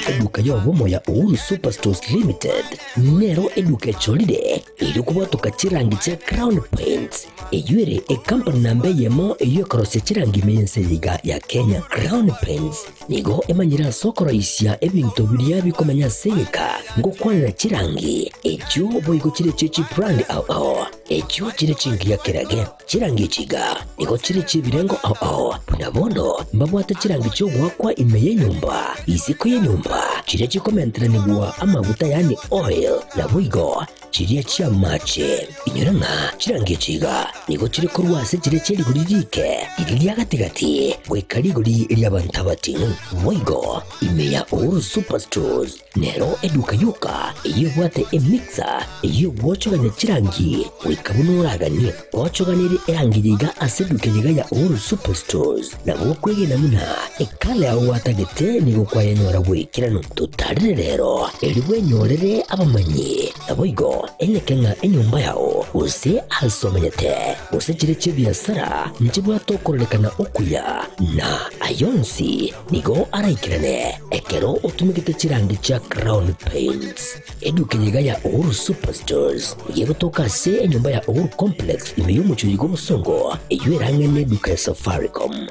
Eduka y'obomo ya Uhuru Superstores Limited nero eduka echorire erio kobwatoka chirangi chia Crown Paints, eyio ere ekampani namba eyemo eyio ekorosia chirangi ime y'ense eye iga ya Kenya. Crown Paints nigo emanyire ase okoroisia ebinto biria bikomenya ase egeka ngokwanera chirangi echio boigo chire chie chibrand ao ao echio chire chingiya kerage. Chirangi echi iga nigo chire chi'ebirengo ao ao, buna bono mbabwate chirangi chi'ogoakwa ime y'enyomba, isiko y'enyomba, chiria chikomenteranigwa amaguta yaani oil, naboigo chiria chi'amache. Inyora ng'a chirangi echi iga nigo chire korwa ase chiria chie rigori riike, riria ria gati-gati, goika rigori ri'abanto abating'u. Boigo ime ya Uhuru Superstores Nero eduka yoka eyio ebwate emixer eyio egwochogania chirangi goika buna oraganie. Gwochoganirie erangi eye iga ase eduka eye iga ya Uhuru Superstores, nabo okwegena buna ekala yao gwatagete nigo kwayenyora bw'ekeranu. Totarire rero erio bwenyorere abamanyi, naboigo enyeke ng'a enyomba yao gose ase omenyete gose chire chi'ebiasara nchibwate okororekana okuya na ayonsi Nigo araikerane ekero otumegete chirangi chia Crown Paints. Eduka eye iga ya Uhuru Superstores nigo egotoka ase enyomba ya Uhuru Complex ime y'omochie oyo bw'obosongo eyio erang'ane eduka ya Safaricom.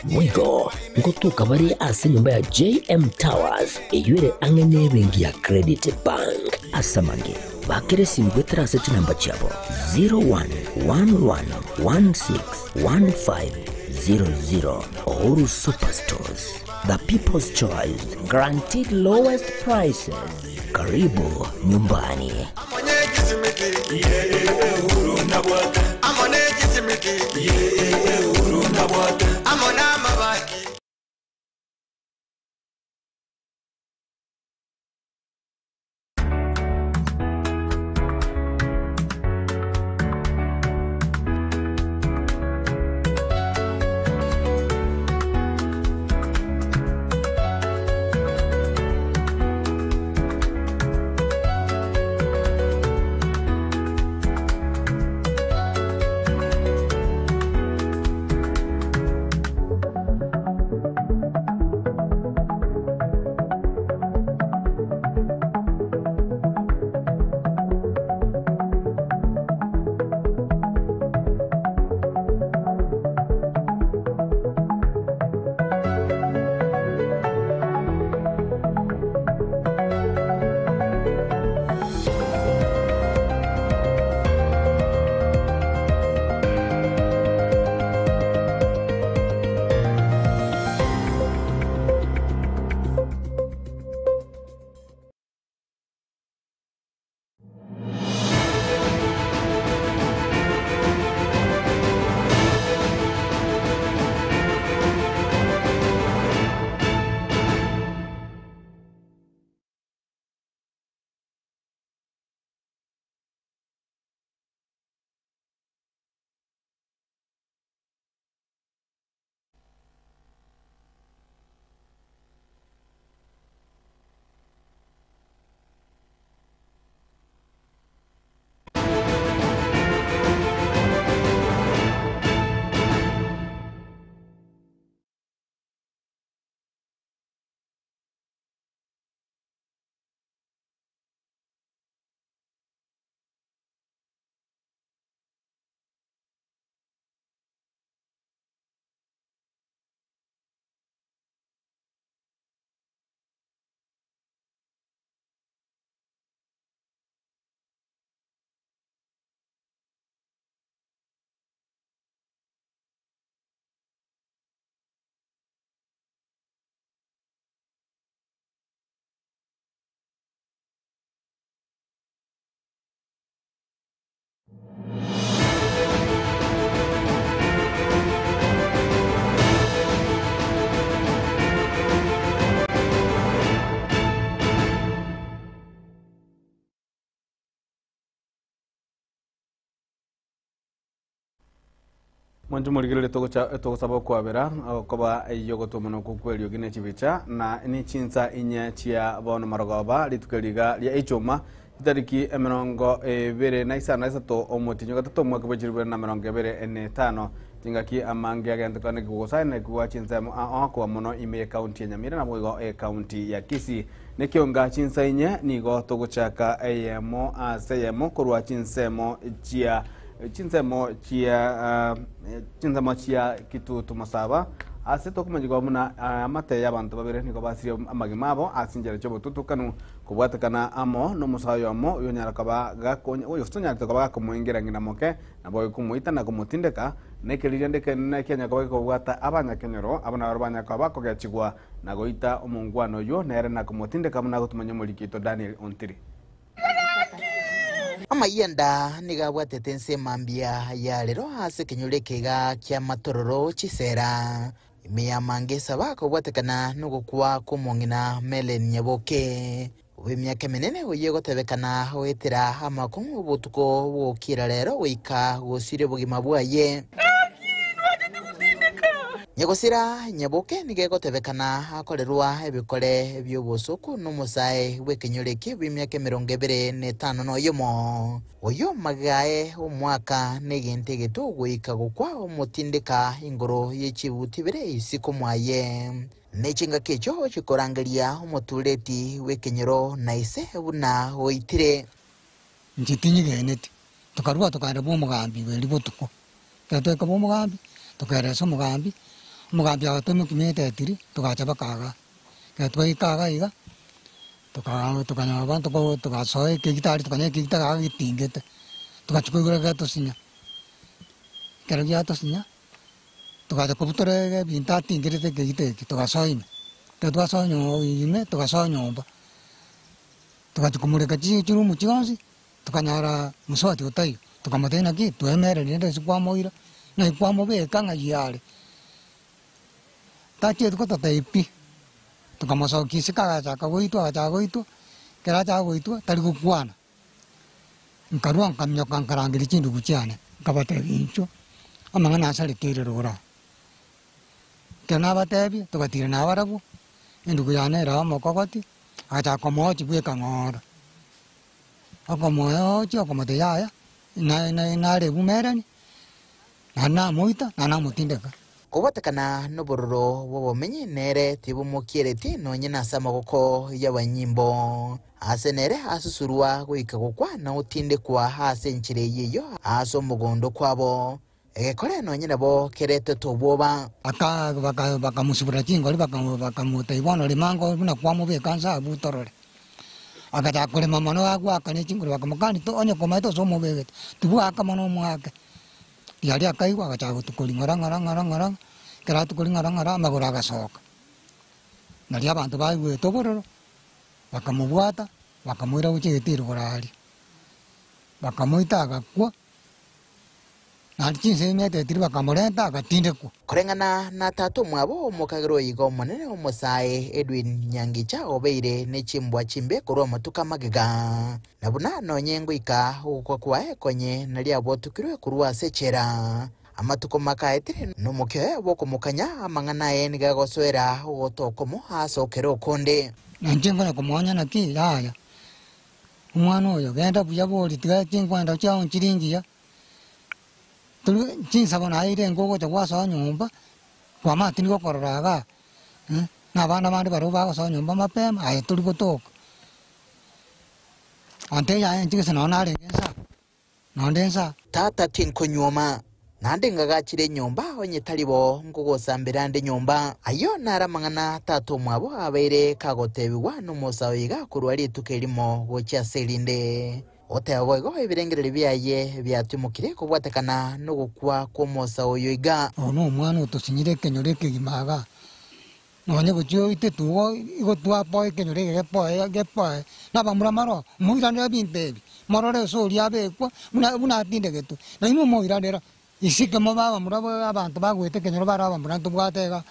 Boigo ngotoka bare ase enyomba ya JM Towers eyio ere ang'e n'ebenki ya Credit Bank. Ase amange, bakera esimi goetera ase chinamba chiabo 0111161500. Uhuru Superstores, the people's choice, guaranteed lowest prices. Karibu nyumbani. Mwanche morigererie togocha togosaba okwabera okoba ey'ogotomana okwo kw'eriogi ne chibicha na ne chinsa inye chia bono marogoba rituko riga ria ichuma Chitariki emerongo ebere na isano na isato omotienyi o gatato omwaka bwe chilifu ibere na emerongo ebere na etano. Chingaki amange agentekane gosaina ekigwa chinsemo ao koba mono ime ekaunti ya Nyamira naboigo ekaunti ya Kisii. Nekionga chinsa inye nigo togochaka eyemo ase eyemo korwa chinsemo chia chinsemo chia chinsemo chia Kitutu Masaba ase tokomanyigwa buna amate ya abanto babere nigo basirie amagima abo ase enchera chia obotutukanu kobwatekana amo nomosae oyomo oyo onyara koba gosonyarete koba gakomoingera ng'ina moke nabo komoita na komotindeka nekeriria ndeke kenya koba gekobwata abanyakenyoro abo nabo banyakoba bakogechigwa na goita omongwana oyo nere na komotindeka buna gotumanya omorikito Daniel Ontiri. Amayenda niga abwatete ensemo mbia ya rero ase ekenyoro ekega kia matororo chisera ime ya mangesa bakobwatekana nogokwa kw'omong'ina Melen Nyaboke obo emiaka emenene oye gotebekana oetera amakong'u obotuko bwokira rero goika gosire obogima bwaye. Nyagosira Nyaboke niga egotebekana akorerwa ebikore by'obosuku n'omosae bw'ekenyoro eke bw'emiaka 25 noyomo oyo magae omwaka negente egeto goika gokwa omotindeka ingoro y'echibuti bire isiko mwaye nechingaki echo chikorangeria omotureti bw'ekenyoro naise buna oitire. Nchitinyigeneti tukarua tukaenda bwa omogambi bweri botuko ekero twaika bwa omogambi tukaeresa omogambi omogambi agatoma etetiri tugacha bakaga ekero twaika iga iga tukanyora abanto tugasoa ekegitari tukanya ekegitari iga getingete tugachi koigora getosinya ekero giatosinya tugacha kobutora ebinto atingerete ekegita eke tugasoa ime ekero twasoa ime tugasoa nyomba tugachi komureka chirumu chionsi tukanyora moswati otaiyo tukamotebia naki twemereri rende ase kwamoira naki kwamobeka ng'ai are tachieti kototebia pi tukamosokia isiko agachaka goitwa agachaka goitwa ekero achaka goitwa tari gokwana nkarwa nkaminyoka nkarangeria chindugu chiane nkabatebia inchuo amang'ana asarekeire rogoro aa. Ekero nabatebia tugatira nabarabwo endugu yane ere omokogoti agachaka komochi bweka ng'ora okomochi okomotebia yaya narebumerani naende namoita naende namotindeka. Kobwatekana nobororo bw'obomenyi nere tibomokiereti nonye nase amagoko y'abanyimbo ase nere asusurwa goika gokwa na otindekwa ase enchera eyiyo ase omogondo kwabo egekore nonye nabo keretete obwoba. Bakamusibura chingori bakamotebia bono rima buna kwamobeka nsa abwo torore agachaka korema mono agwakania chingori bakamokani onye komaete ase omobegete tibwaka mono omwake riaria akaigwa agachaka gotukori ng'ora ng'ora ng'ora ng'ora ekero atukori ng'ora ng'ora amagoro agasoka naria abanto baigwete obororo bakamobwata bakamoira gochia egetiri igoro aria bakamoita agakwa naende chinsa emethetiri bakamorenta agatindekwa. Koreng'ana na tata omwabo omokagera oyiga omonene omosae Edwin Nyangicha obeire nechimbwa chimbe korwa amatuko amagega na buna nonye ngoika ogokwa kwaye konye naria abotukirwe korwa ase echera amatuko makaetire nomokioe bokomokanya amang'ana aye niga agosoera ogotokomo asokere okonde. Nanche nkonya komonya naki yaya omwana oyo genda buya bori tiga chinkwenda chiao nchiringiya turi chinsabo naire ngogocha gwasoa nyomba kwamati nigo okorora iga na abana bande barabwo bagosoa nyomba mapema aye tori gotoka ante yaye nchigese nonye narenge nsa nonde nsa. Tata tinkonyuoma naende ngagachire enyomba onye taribo nkogosambera ande nyomba ayo naramang'ana tata omwabo abeire kagotebiwa nomosae iga korwa rituko erimo gochia ase erinde oteba boigo ebirengereri biaye biatimokire kobwatekana nogokwa kw'omosae oyo iga. Oyo na omwana otosinyire ekenyoro ekegima iga nonye gochia oite tugo igo twapoa ekenyoro eke gepoe gepoe na abamura maro moiranere ebinto ebi morore ase oria abekwa buna buna atindegetwe nainwe moiranera isike mobe abamura abanto bagoeta ekenyoro bare abamura ntobwate iga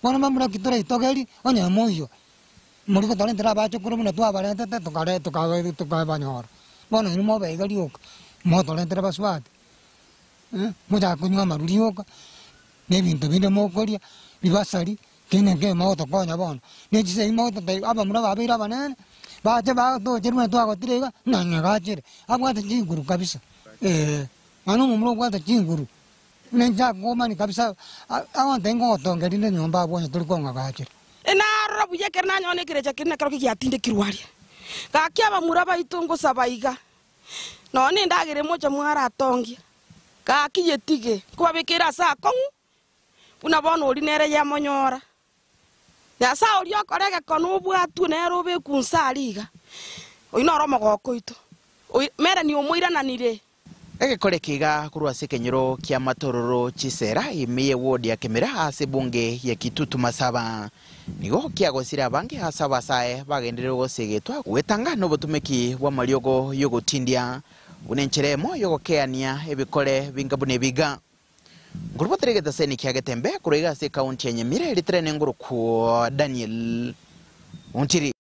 bono bamura ki toraitogeri onye moiyo mori gotorentera abachokoro buna twabarentete tukare tukabanyora bono inwe mobe iga rioka motorentera baswati mochaka konywa amaru rioka na ebinto binde mokoria bibasari kende nke mogotokonya bono na echisegi mogototebia abamura babeire abanene bache batoche buna twagotire iga nanyagachire abwate chinguru kabisa mani omomura obwate chinguru. Buna inche akomani kabisa, agontebia ngogotongia rinde nyomba abwo onye tori kong'agachera. Narora buya ekero nanyora ekerecha keria nakerokio giatindekirwe aria. Gaki abamura baito ngosaba iga, nonya nendagera emocha mwaratongie, gaki yetige, nkobabekeire ase akong'u, buna bono oria nere yamonyora. Nyasae oria okora egekone obwatwe nere obekwe inse aria iga. Oyio noro omogoko oito. Melanie omoirananire. Egekore eke iga korwa ase ekenyoro ki'amatororo chisera ime y'ewodi ya Kemera ase ebunge ya Kitutu Masaba. Nigo kiagosire abange ase abasae bagenderire gosegetwa gwetanga nobotumeki bw'amariogo y'ogotindia buna enchera emo y'ogokeania ebikore binga buna ebiga. Nkorobotera egetaseni kia Getembe korwa iga ase ekaunti ya Nyamira eritere nengorokwo Daniel Ontiri.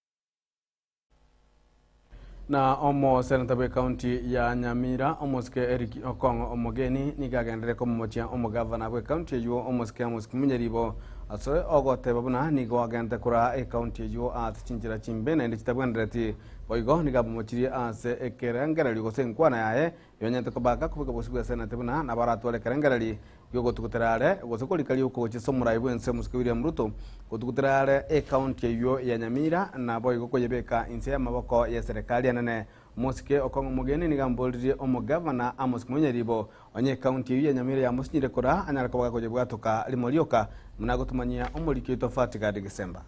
Na omoseneta bw'ekaunti ya Nyamira omosike Eric Okong'o Omogeni nigo agenderere komomochia omogavana bw'ekaunti eywo omosike Amos Kimunyeribo ase ogoteba buna nigo agente koraa ekaunti eywo ase chinchera chimbe naende chitabwenereti. Boigo nigo amomochirie ase ekerengererio gose enkwana yaye yonyente kobaka kobeka bosio bwa senate buna nabo aratware ekerengereri gi'ogotugutera are gose korika riuko gochia ase omorai bw'ense omosike William Ruto gotugutera are ekaunti eywo ya Nyamira naboigo koyebeka inse y'amaboko y'eserekari enene. Omosike Okong'o Omogeni nigo amboririe omogavana Amos Kimunyeribo onye ekaunti eywo ya Nyamira yamosinyire kora anyare koba gakoyebwatoka rimo rioka buna agotumanyia omoriki oito Fatgard Gisemba.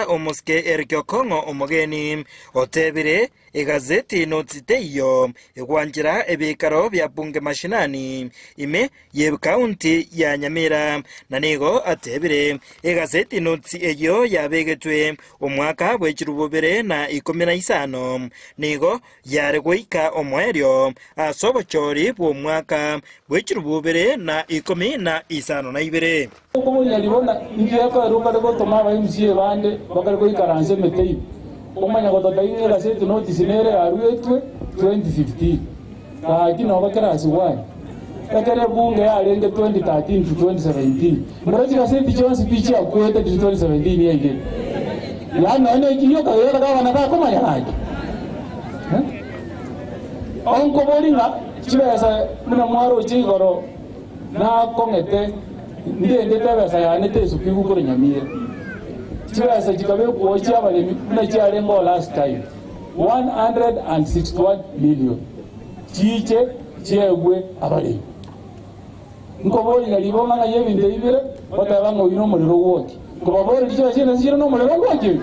Omosike Eric Okong'o Omogeni otebire Egazeti notsi teiyo egwanchera ebiikaro bia bunge mashinani ime y'ekaunti ya Nyamira, na nigo atebire egazeti notsi eyio yabegetwe omwaka bwe chirubu bibere na ikomi na isano nigo yare goika omoerio ase obochori bw'omwaka bwe chirubu bibere na ikomi na isano na ibere. Okobonyaribona inki gekore okare gotoma aba MCA bande bakare goikaransa emete igo omanya gotota ing'e egazeti notice nere yaruetwe 2015 gaki noba class 1 ekere bunge yarenge 2013 to 2017 mboro chigazeti chionsi pi chiakwete to 2017 yaigete yaani nonye ekiyo kagera gabana gakomanya gaki onkobori ng'a chibesa buna mwaroche igoro nakong'ete ndendete ebesa yane tesukigu kore Nyamira chibesa chikabekwa chiabaremi buna chiarenge last time 161 million chiche chiegwe abaremi nkobori ng'a ribo ng'a ng'a ebinto ibire bateba ng'a oyu nomorero gwoki nkobabori chibesa chiene chire nomorero gwoki.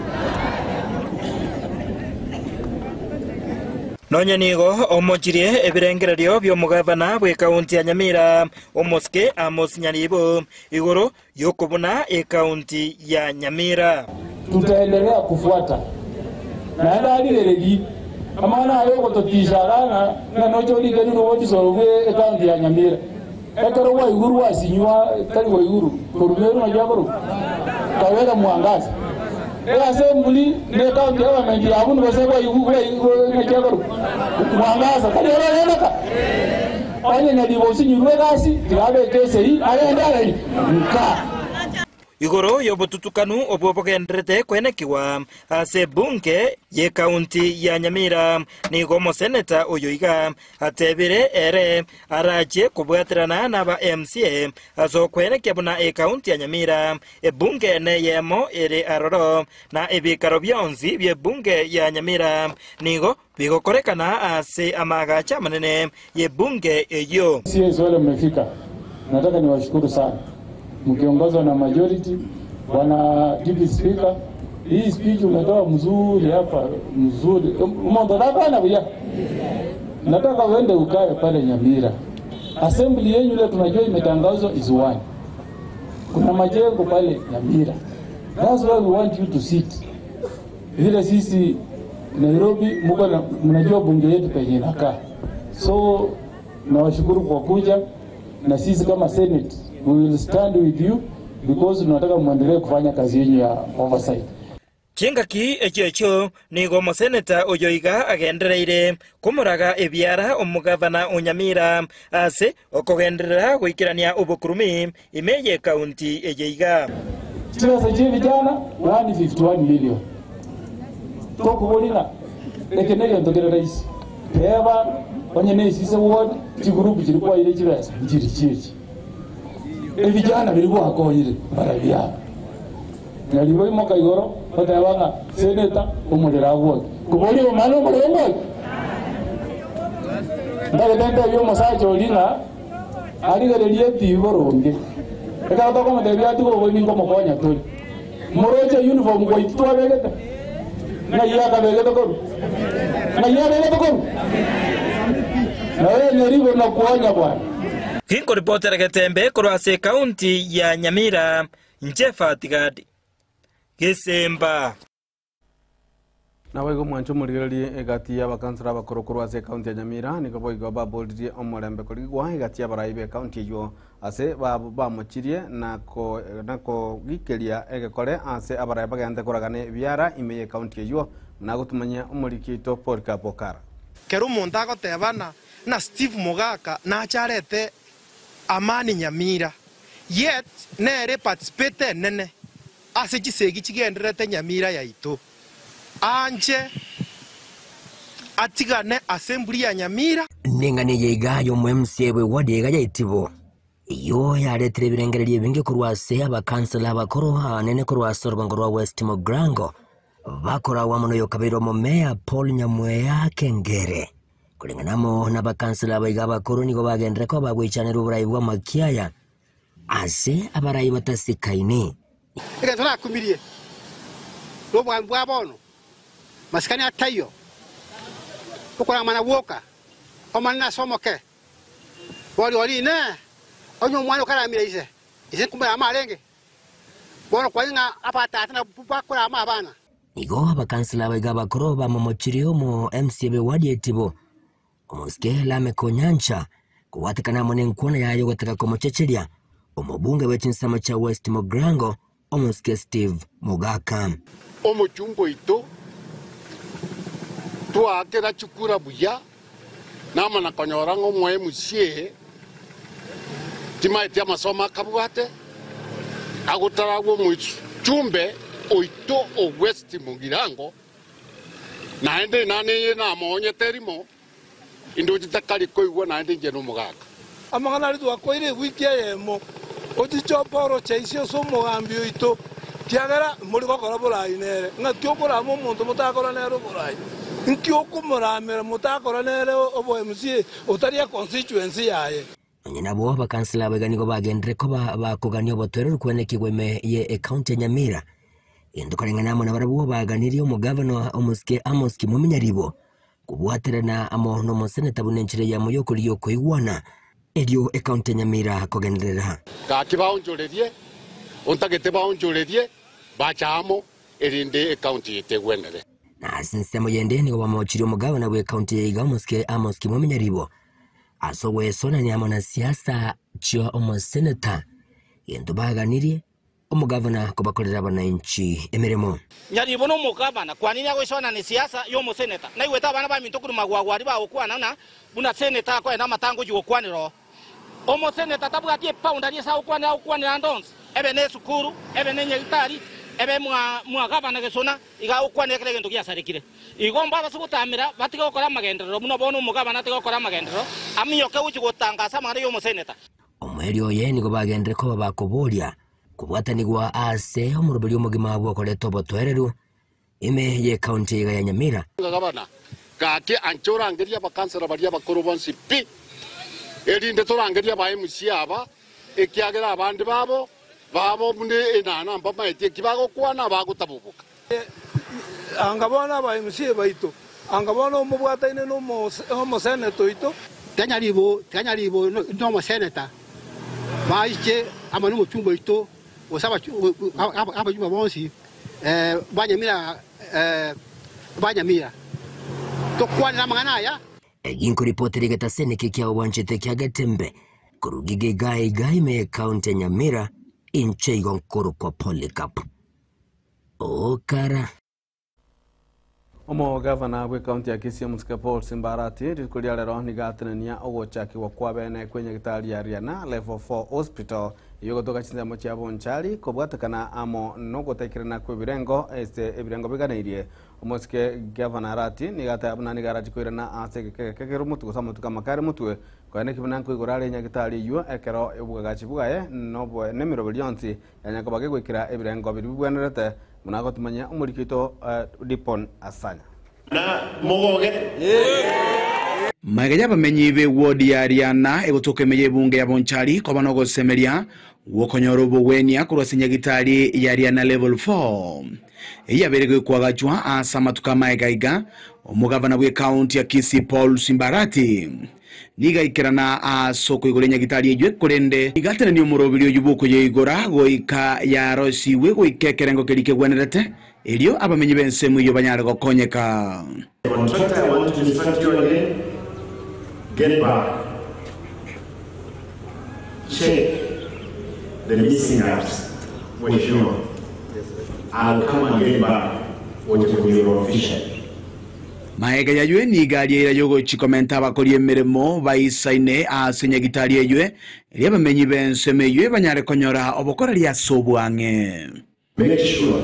Nonye nigo omochirie ebirengererio bi'omogavana bw'ekaunti ya Nyamira omosike Amos Nyaribo igoro yokobuna ekaunti ya Nyamira. Tutaendelea kufuata naende arigereri amana ayo gototisha gana ng'a nochorikeri rogochisoru bwe ekaunti ya Nyamira ekero waiguru wasinywa tari waiguru korumeru najakoru kaweka mwangaza easembuli ne county government yabunu bose waiguru mwangaza kari ororendeka onye Nyaribo osinyirwe egasi tigabeka esei agende arari nka igoro y'obotutukanu obwo bogenderete kwenekiwa ase bunge y'ekaunti ya Nyamira nigo omoseneta oyo iga atebire ere arache kobwaterana n'aba MCA ase okwenekia buna ekaunti ya Nyamira ebunge neyemo ere aroro na ebikaro bionsi by'ebunge ya Nyamira nigo bigokorekana ase amagacha amanene y'ebunge eyo. CS wale mmefika, nataka niwashukuru sana mkiongozwa na majority, bwana deputy speaker, hii speech umetoa mzuri hapa, mzuri umondotakwana buya. Nataka uende ukae pale Nyamira. Assembly yenyu ile tunajua imetangazwa is one. Kuna majengo pale Nyamira. That's why we want you to sit. Vile sisi Nairobi mko na mnajua bunge yetu penye inakaa. So nawashukuru kwa kuja na sisi kama Senate we will stand with you because tunataka muendelee kufanya kazi yenyu ya oversight. Chingaki ekio ekio nigo omoseneta oyo iga agendereire komoraga ebiara omogavana o Nyamira ase okogenderera goikerania obokurumi ime y'ekaunti eye iga. Chibesa chia vijana 151 million tokubolina eke negento kere rahisi teba onye ne esise ward chigurupu chiri kwaire chibesa nchiri chichi. Ebijana biria gwakonyire mbarabio aba. Nyaribo imoka igoro oteba ng'a seneta omorero agwoke. Koboria omana omorero ngwoke? Ntagete ntebie omosacha oria ng'a arigererie etibi boronge. Ekero tokomotebia atige oboibi nkomokonya tore. Moroche uniform gwaitwe twabegete? Ng'ai akabegete korwa? Ng'ai abegete korwa? Naye nyaribo nakuonya bwana. Ginkoripotera Getembe korwa ase ekaunti ya Nyamira, inche Fatigadi Gesemba. Naboigo omwancho omorigererie egati y'abakansara abakoro korwa ase ekaunti ya Nyamira nigo boigo baboririe omorembe korigwa egati y'abarai b'ekaunti eyio ase bamochirie na kogikeria egekore ase abarai bagente koragana ebiara ime y'ekaunti eyio na gotumanyia omoriki oito Polycarp Okara. Kera omonto agotebana na Steve Mogaka nache arete amani Nyamira, yet nere eparticipate enene ase chisegi chigendererete Nyamira yaito. Anche atigane ase emburi ya Nyamira. Neng'ana eye iga y'omoMCA bw'ewadi iga ya Itibo, eyio yaretire ebirengererio ebinge korwa ase abakansela abakoro abanene korwa ase orogongo rwa West Mugirango, bakoragwa amo noyokabeire omomeya Paul Nyamweya Kengere. Koreng'ana amo nabakansela aba iga abakoro nigo bagenderera koba bagoichanerwa oborai bw'amakiaya ase abarai batasikaini. Egento nakumirie nobwami bwa bono, masikani ataiyo, okoramana gwoka, Omonene ase omoke. Boria oria, Inee! Onye omwana okaramire ise, ise nkomorama arenge? Bono kwanyora ng'a abatata nabwo bakorama abana. Igo abakansela abaiga abakoro bamomochirie omo MCA b'ewadi ya Itibo, omosike Lameck Onyancha, kobwatekana amo nenkwana yaye ogotaka komochecheria omobunge bwe chinsemo chia West Mugirango, omosike Steve Mogaka. Omochumba oito twaakera chikura buya, namana konyora ng'a omo MCA timaeti amasomo akabwate, agotaragwa omochumbe oito o West Mugirango, naende inane eye namoonyete erimo, Indoche takari koigwa naende inche nomogaka. Amang'ana aria twakoire ewiki eyemo, ochiche oporoche inse ase omogambi oito, kiagera mori gokora borai nere. Ng'aki okorama omonto motakora nere oborai? Nki okomoramera motakora nere obo-MCA otari econstituency yaye? Nonya nabwo abakansela abaiga nigo bagenderere koba bakogania obotoereru kwenekigwa ime ye ekaunti ya Nyamira. Egento koreng'ana amo nabarabwo baganirie omogavana omosike Amos Kimwemi Nyaribo kobwaterana amo nomoseneta buna enchera eyemo y'okorigia okoigwana erio ekaunti ya Nyamira kogenderera. Gaki baonchorerie, ontagete baonchorerie, bache amo, erinde ekaunti eye tegwenere. Na ase ensemo yende nigo bamochirie omogavana bw'ekaunti ya iga omosike Amos Kimwemi Nyaribo ase ogwesonania amo na siasa chia omoseneta, gento baganirie omogavana kobakorera abananchi emeremo. Nyaribo na omogavana kwanini agoisonania siasa y'omoseneta. Naigwete abana baminto korwa magwagwa aria bagokwana ng'a buna seneta akoenda amatango oyio gokwanera oo. Omoseneta tabwati epound aria ase agokwanera agokwanera ande onsi, ebe nesukuru, ebe nenyagitari, ebe mwa mwagavana gesona, iga agokwanera kera egento giasarekire. Igo mbabase gotamera batige gokora amagenderero buna bono omogabana atige gokora amagenderero, aminyoke gochia gotangasa amang'ana y'omoseneta. Omoerio oye nigo bagenderere koba bakoboria kobwatanigwa ase omoroberi omogima bw'okoreta obotoereru ime y'ekaunti iga ya Nyamira. Gabana, gaki anche orangerie abakansela baria abakoro bonsi pi, erinde torangerie aba MCA aba, ekiagera abande babo babo buna enana mbamaeti eki bagokwana bagotaboboka. Anga bono aba MCA baito, anga bono omobwataine nomoseneta oito. Tiga nyaribo nomoseneta baiche amo nomochumba oito, gose abachumba bonsi ba Nyamira ba Nyamira, tokwanere amang'ana aya. Eginkoripotera egetaseni kia obwanchete kia Getembe korwa Gigega iga ime y'Ekaunti ya Nyamira, inche igo nkorokwa Polycarp. Okara. Omogavana bw'ekaunti ya Kisii Omosuke Paul Simbarati rituko ria rero nigo atenenia ogochakigwa kwa bene kw'enyagitari ya Riana Level 4 Hospital eyio egotoka chinsemo chia Bonchari kobwatekana amo nogotaikerana kw'ebirengo ase ebirengo biganeirie. Omosike Gavana Arati nigo ateba buna nigo arachi koirana ase egeka egeke kere omotwe gose amatuko amake are motwe. Koeneki buna nkoigora are nyagitari eyio ekero obwagachi bwaye nobo nemeroberi yonsi yanyakoba gegoikera ebirengo biria bibwenerete buna agotumanyia omoriki oito Dipon Asanya. Na mogoge. Magega y'abamenyi b'ewodi ya Riana egotoka ime y'ebunge ya Bonchari koba nogosemeria gw'okonyora obogwenia korwa ase nyagitari ya Riana Level 4 eyabeire gokwagachwa ase amatuko amaega iga, omogavana bw'ekaunti ya Kisii Paul Simbarati nigo aikerana ase okoigora enyagitari eyio korende nigo atenenia omoroberi oyio bw'okoyeigora goika yarosigwe goika ekerengo keria kegwenerete Erio abamenyi b'ensemo eyio banyare gokonyeka. Contractor, I want to instruct you again, get back, check the missing gaps, mheshimiwa, I'll come again back oche konyora officially. Magega y'ayio nigo aria eira y'ogochia komenta abakori emeremo baisaine ase nyagitari eyio, erio abamenyi b'ensemo eyio banyare konyora obokoreri ase obwang'e. Make sure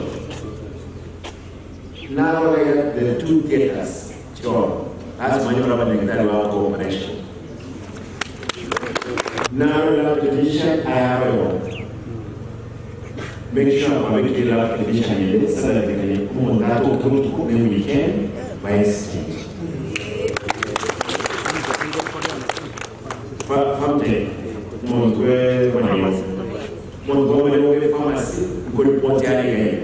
narorera the two theatres chiroro ase manyore abanyagitari bagokora operation. Narorera lab technician ayaroreo. Make sure kwabekire lab technician ende so that omonto atoke botuko ne weekend baesechange. Famtech omonto bwe amariogo. Omonto bw'amariogo bwe pharmacy nkoripoti are iga iga.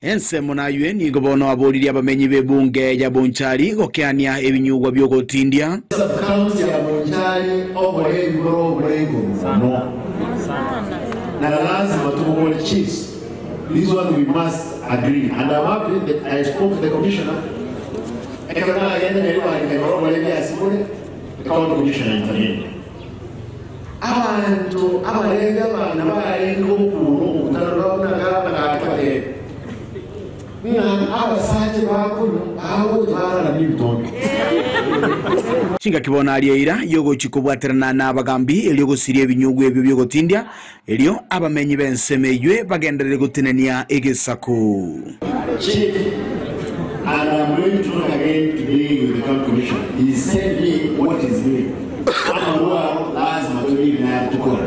Ensemo naywe nigo bono aboririe abamenyi b'ebunge ya Bonchari gokeania ebinyugwa bi'ogotindia. Sub-county ya Bonchari oboreri bore obore igoro mono na lazima tobogore chiefs this one we must agree and I'm happy that I spoke to the commissioner ekero nagenda Nyaribari nkanyora oboreri ase bore the county commissioner intervened. Abanto abarenge abana barenge gokuura omokutano buna gavana gaki batebe, ng'a abasacha bakonywa bagocha bararania ebitondo. Chingaki bono aria eira y'ogochia kobwaterana nabagambi erio gosiria ebinyugwa ebio bi'ogotindia, erio abamenyi b'ensemo eyio bagenderere gotenenia egesaku. Chief, and I'm going to talk again today with the county commissioner, he send me what he's doing, amarwa aro lazima tobe naye tukore.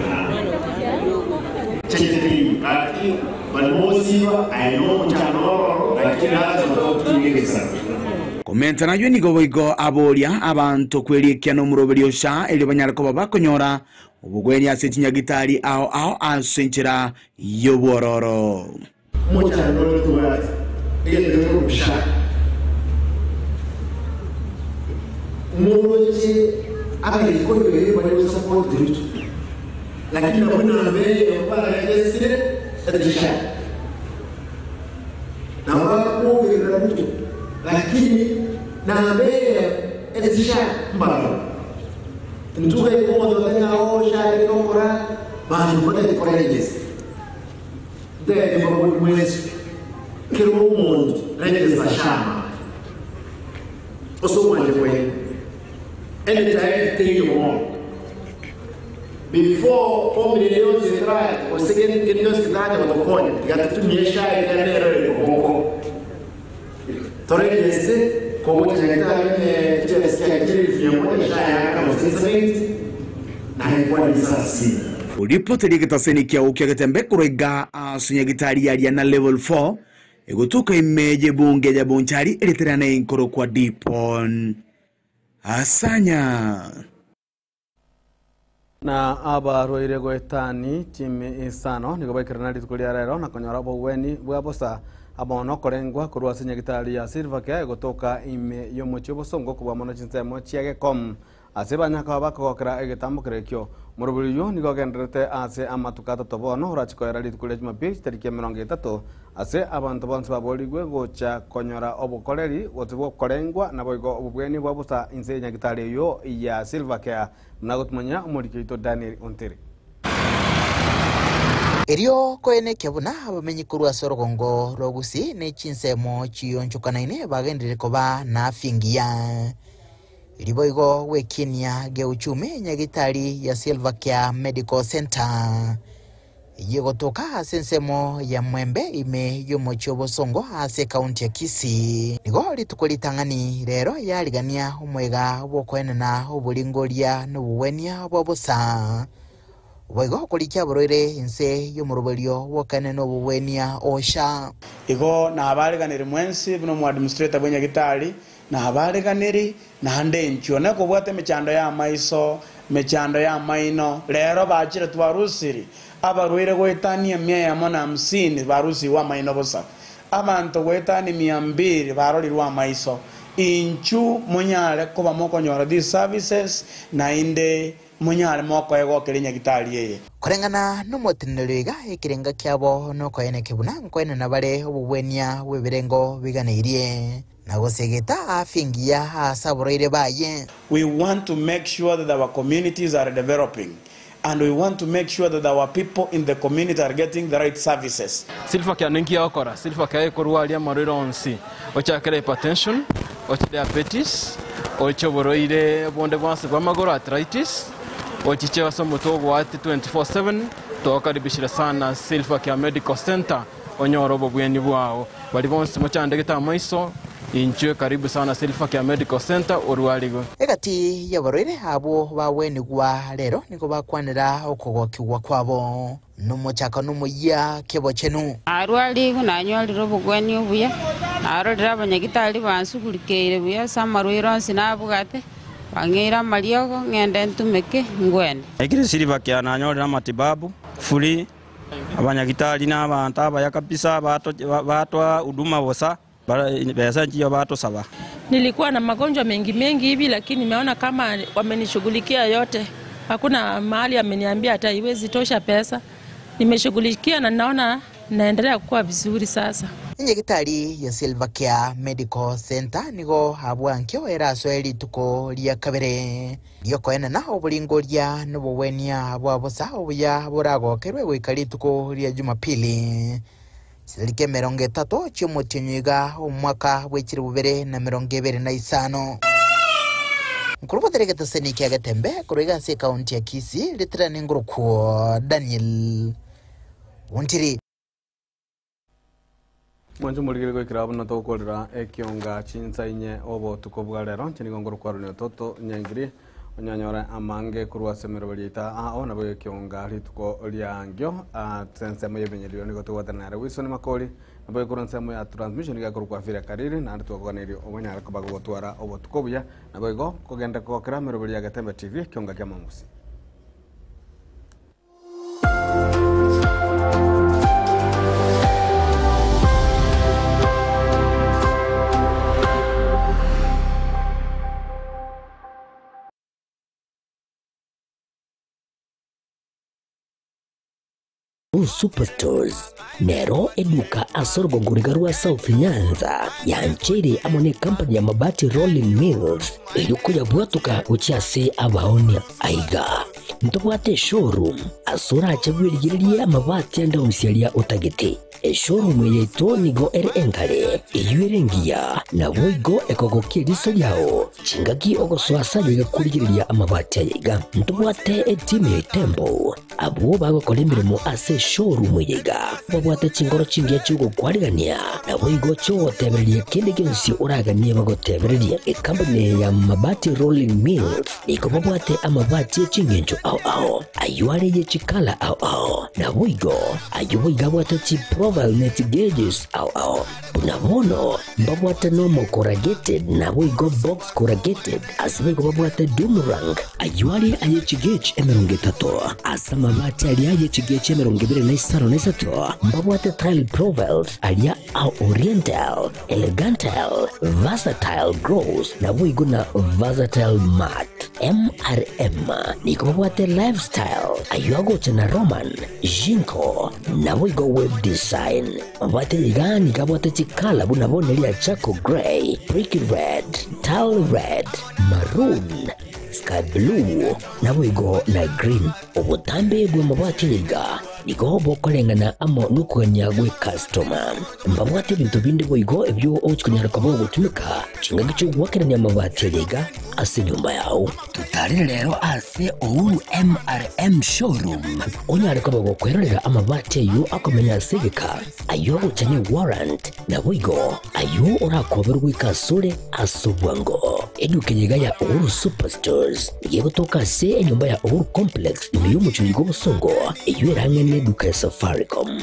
Cheche gaki bari mosiba I know omochando ororo lakini lazima totige egesaku. Komenta nayio nigo boigo aboria abanto kwerikia nomoroberio osa erio banyare koba bakonyora obogwenia ase chinyagitari ao ao ase enchera y'obwororo. Omochando ore tobwate egento gekorwa SHA moroche abaikoyo eye bari gosupport Ruto lakini nabo namba eyemo bararegesire ete SHA nabo bakuogerera Ruto lakini namba eyemo ete SHA mbaro ntuga ikomoto tanyao SHA gokora bantu batakora register Ndege buri mwezi kero omonto register SHA osomanje kwe anytime take more before family yonse try osegeni kendo yonse try gotokonya tigatutumie SHA ikanero koboko toregeste kogocha nyagetari ne chesikia chiri mia SHA yaka mosensement na ikuwa ni sasi Oripoteria egetaseni kiao kia getembe korwa iga ase nyagitari yaria na level 4 egotuka ime y'ebunge ya Bonchari eriterane enkoro kwa Dipon Asanya. Na abarwaire goetani chimi isano nigo baikerana rituko ria rero na konyora obogweni bwa bosa abono korengwa korwa ase nyagitari ya Silver Care egotoka ime y'omochie obosongo kobua mono chinsemo chia Gekom ase banyaka bakogokera egetambo kerekio morobori oyo nigo ogenderete ase amatuko atato bono orachikoera rituko ria Jumapili chitariki emerongo etato ase abanto bonsi baborigwe gocha konyora obokoreri gose bwokorengwa naboigo obobweni bwa bosa inse nyagitari eyo ya Silver Care muna gotumanya omoriki oito Daniel Ontere. Erio koenekia buna abamenyi korwa ase orogongo rwa Gusii ne chinsemo chionchokanaine bagenderere koba na afya engiya. Riboigo gwekinia geuchumi nyagitari ya Silver Care Medical Center. Eyio egotoka ase ensemo ya Mwembe ime y'omochie o Bosongo ase ekaunti ya Kisii. Nigo rituko ritang'ani rero yarigania omoyega bw'okoenena oboringoria na obogwenia bwa bosa. Boigo okorikia aborwaire inse y'omoroberio bw'okoenena obogwenia osha. Igo nabareganiri mwensi buna omoadministrator bw'enyagitari, nabareganiri naende inchuo nekobwata emechando y'amaiso, emechando y'amaino, rero bachire twarusiri abarwaire goetania emia eyemo na hamsini barusigwe amaino bosa, abanto goetania mia mbili barorirwe amaiso. Inchu monyare koba mokonyora these services naende Monyare mokoegokera enyagitari eye. Koreng'ana nomoteneneri iga ekerenga kiabo nokoeneke buna nkoenena bare obogwenia bw'ebirengo biganeirie, na gosegeta afya engiya ase aborwaire baye. We want to make sure that our communities are developing and we want to make sure that our people in the community are getting the right services. Silver Care ninki egokora? Silver Care ekorwaria amarwaire onsi, ochakere hypertension, oche diabetes, oche oborwaire bonde bwonsi bw'amagoro arthritis, ochiche ase omotwe ogoati 24/7, togokaribishire sana Silver Care Medical Centre onyore obobweni bwao. Baria bonsi mochandegete amaiso, inchwe karibu sana Silver Care Medical Centre orwarigwe. Egati y'abarwaire abwo bagwenigwa rero nigo bakwanera okogokigwa kwabo. Nomochakano omoyia kebochenu. Narwarigwe, nanyorire obogwenia obuya, narorire abanyagitari bansugurikeire buya ase amarwaire onsi nabwate, bang'eire amariogo, ng'ende ntumeke, ngwene. Naikire Silver Care nanyorire amatibabu free, abanyagitari na abanto abaya kabisa batoa huduma bosa. Besa nchiyo batosaba. Nilikuwa na magonjwa mengi mengi hivi lakini nimeona kama wamenishughulikia yote. Hakuna mahali ameniambia hata haiwezi tosha pesa. Nimeshughulikia na naona naendelea kuwa vizuri sasa. Enyagitari ya Silver Care Medical Centre nigo abwankio erasoe rituko ria kabere riokoenana oboringoria na obogwenia bwa bosa obuya boragokerwe goika rituko ria Jumapili. Chitariki 30 chi'omotienyi iga omwaka bwe 2025. Nkorobotera egeteseni kia Getembe korwa iga ase ekaunti ya Kisii, ritirani ngorokwo Daniel Ontiri. Mwanche omorigeri goikera buna togokorera ekionga chinsa inye obotuko bwa rero. Inche nigo ngorokwa Ronnie Ototo Nyangiri. Onyanyore amange korwa ase emeroberi yaito ao nabo gekionga rituko riangio ase ensemo y'ebinyerero nigo togwatana nere Wilson Makori nabo korwa ensemo ya transmission iga korwa kwa Vira Kariri naende twakoganeirie obonyare koba gogotwara obotuko obuya nabo igo kogenda kogokera emeroberi ya Getembe TV ekionga kia Mamusi. Superstores nero eduka ase orogongo riga rwa South Nyanza yancheire amo ne company ya Mabati Rolling Mills erio koyabwatoka gochia ase abaonia. Aiga ntobwate eshowroom ase orache bwerigererie amabati ande onsi aria otagete. Eshowroom yaito nigo ere engare eyio ere engiya naboigo ekogokia eriso riao chingaki ogosoa ase aye gakorigereria amabati aya iga. Ntobwate etimu ya Itembo abwo bagokora emeremo ase eshowroom eye iga babwate chingoro chingiya chiogokwarigania naboigo chiogotebereria kende gionsi oraganie bagotebereria. Ekampuni ya Mabati Rolling Mills nigo babwate amabati ya ching'encho ao ao aywo are ye chikala ao ao naboigo aywo boigo abwate chiprofile ne chigeges ao ao buna bono mbabwate nomo corrugated naboigo box corrugated ase boigo babwate doomerang aywo are aye chigauge 30 ase amabati aria aye chigauge 23 mbabwate tile profiles aria ao oriental elegantal versatile gross naboigo na versatile mat MRM nigo babwate lifestyle aywo agocha na Roman Jinko naboigo web design mabwate iga nigo abwate chikala buna bono ria charcoal grey, brick red, tile red, maroon, sky blue naboigo na green. Obotambe bwa mabwate iga Nigo bokoreng'ana amo nokogania gw'ekastoma. Mbabwate ebinto binde boigo ebio ogochia konyara koba ogotumeka chingaki chi'ogoakerania amabati aya iga ase enyomba yao. Totarere rero ase Uhuru MRM Showroom onyare koba gokwerorera amabati ayio akomenya ase egeka, ayio agocha ne warrant, naboigo ayio orakoberwe goika asore ase obwango. Eduka eye iga ya Uhuru Superstores nigo egotoka ase enyomba ya Uhuru Complex ime y'omochie oiga obosongo, eyio erang'e neduka ya Safaricom.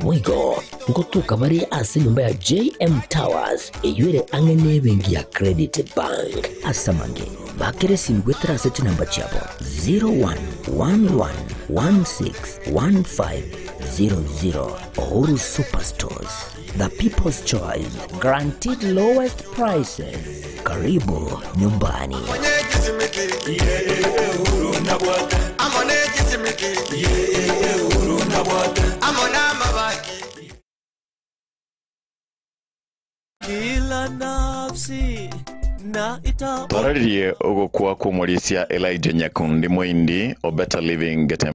Boigo ngotoka bare ase enyomba ya JM Towers eyio ere ang'e nebenki ya Credit Bank. Ase amange, bakera esimi goetera ase chinamba chiabo 0111161500. Uhuru Superstores, the people's choice, guaranteed lowest prices. Karibu nyumbani. Kila nafsi na ita Twararirie ogokwa kw'omorisia Elijah Nyakundi Moindi o Better Living Getembe.